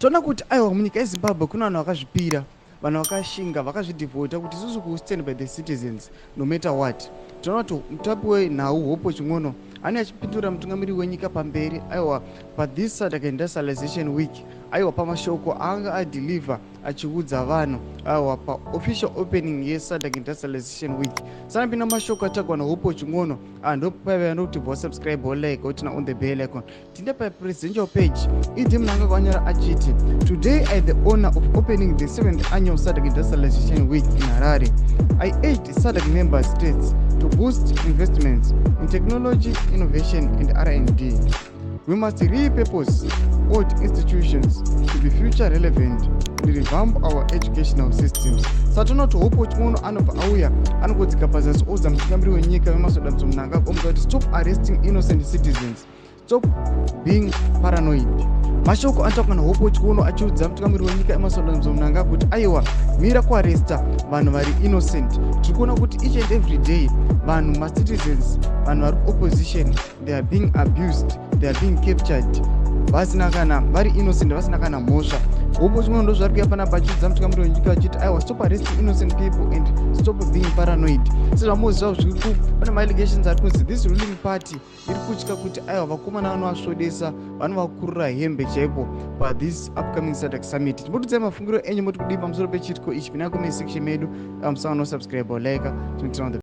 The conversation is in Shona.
Toona kuti aiwa, munyika yeZimbabwe kuna vanhu vakazvipira, vanhu vakashinga, vakazvidhivhota kuti isusu kustand by the citizens no matter what. Tinoona kuti mutapi wenhau Hopewell Chin'ono ane achipindura mutungamiri wenyika pamberi, aiwa, pathis SADC Industrialization Week, aiwa, pamashoko aanga adeliver achiudza vanhu, aiwa, paofficial opening yeSADC Industrialization Week. Sanapinda mashoko atagwa naHopewell Chin'ono, ndopaiva nokuti bva subscribe, like, oturn on the bell icon. Tinde papresidential page, ED Mnangagwa anyora achiti, "Today I the honor of opening the seventh annual SADC Industrialization Week in Harare. I urged SADC member states to boost investments in technology, innovation and R&D. We must repurpose old institutions to be future relevant and revamp our educational systems." Satoona kuti Hopewell Chin'ono anobva auya, anongodzika pazasi, oudza mutungamiri wenyika Emmerson Dambudzo Mnangagwa, omuudza kuti stop arresting innocent citizens, stop being paranoid. Mashoko anotaurwa naHopewell Chin'ono achiudza mutungamiri wenyika Emmerson Dambudzo Mnangagwa kuti aiwa, mira kuarresta vanhu vari innocent. Tiri kuona kuti each and every day vanhu, macitizens, vanhu vari kuopposition, they are being abused, they are being captured vasina kana, vari innocent, vasina kana mhosva. Hopewell Chin'ono ndo zvari kuya panapa achiudza mutungamiri wenyika achiti aiwa, stop arresting innocent people and stop being paranoid. Sezvamuziva, zviri pane maallegations ari kunzi this ruling party iri kutya kuti aiwa, vakomana vanovasvodesa, vanovakurura hembe chaipo pathis upcoming SADC summit. Chimbotiudzai mafungiro enyu, moti kudii pamusoro pechitiko ichi? Pinai comment section medu, musaona, subscribe, like, tinoturn on the